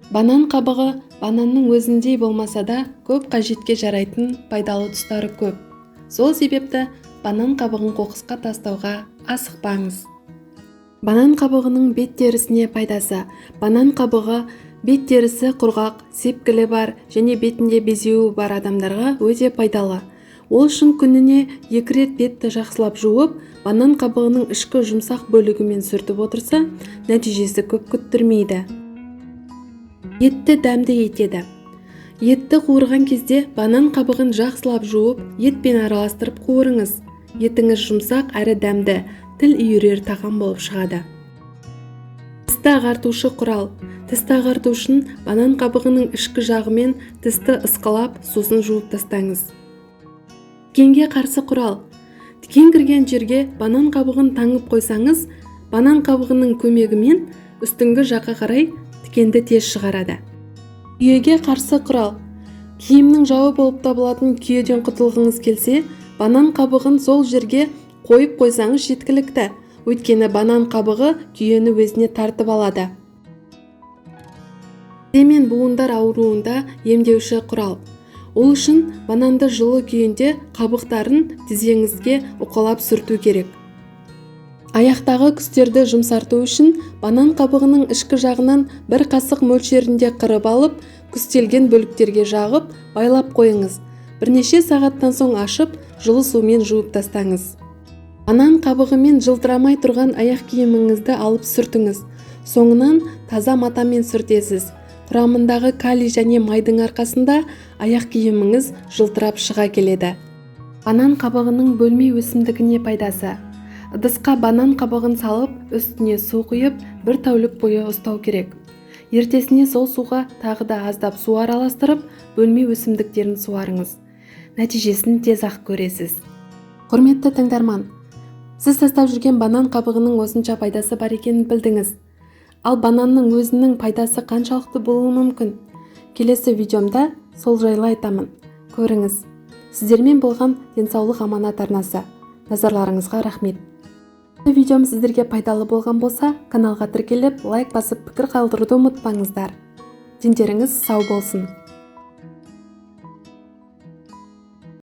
Банан қабығы бананның өзіндей болмаса да, көп қажетке жарайтын пайдалы тұстары көп. Сол себепті банан қабығын қоқысқа тастауға асықпаңыз. Банан қабығының бет терісіне пайдасы. Банан қабығы бет терісі құрғақ, сепкілі бар және бетінде безеуі бар адамдарға өте пайдалы. Ол үшін күніне 2 рет бетті жақсылап жуып, банан қабығының ішкі жұмсақ бөлігімен сүртіп отырса, нәтижесі көп күттірмейді. Етті дәмді етеді. Етті қуырған кезде банан қабығын жақсылап жуып, етпен араластырып қуырыңыз. Етіңіз жұмсақ әрі дәмді, тіл үйірер тағам болып шығады. Тісті ағартушы құрал. Тісті ағарту үшін банан қабығының ішкі жағымен тісті ысқылап, сосын жуып тастаңыз. Тікенге қарсы құрал. Тікен кірген жерге банан қабығын таңып қойсаңыз, банан қабығының көмегімен үстіңгі жаққа қарай тікенді тез шығарады. Күйеге қарсы құрал. Киімнің жауы болып табылатын күйеден құтылғыңыз келсе, банан қабығын сол жерге қойып қойсаңыз жеткілікті. Өйткені банан қабығы күйені өзіне тартып алады. Тізе мен буындар ауруында емдеуші құрал. Ол үшін бананды жылы күйінде қабықтарын тізеңізге уқалап сүрту керек. Аяқтағы күстерді жұмсарту үшін банан қабығының ішкі жағынан бір қасық мөлшерінде қырып алып, күстелген бөліктерге жағып, байлап қойыңыз. Бірнеше сағаттан соң ашып, жылы сумен жуып тастаңыз. Банан қабығымен жылтырамай тұрған аяқ киіміңізді алып сүртіңіз. Соңынан таза матамен сүртесіз. Құрамындағы калий және майдың арқасында аяқ киіміңіз жылтырап шыға келеді. Банан қабығының бөлме өсімдігіне пайдасы. Ыдысқа банан қабығын салып, үстіне су құйып, бір тәулік бойы ұстау керек. Ертесіне сол суға тағы да аздап су араластырып, бөлме өсімдіктерін суарыңыз. Нәтижесін тез-ақ көресіз. Құрметті тыңдарман, сіз тастап жүрген банан қабығының осынша пайдасы бар екенін білдіңіз. Ал бананның өзінің пайдасы қаншалықты болуы мүмкін? Келесі видеомда сол жайлы айтамын. Көріңіз. Сіздермен болған Денсаулық аманат арнасы. Назарларыңызға рахмет. Видеом сіздерге пайдалы болған болса, каналға тіркеліп, лайк басып, пікір қалдыруды ұмытпаңыздар. Дендеріңіз сау болсын.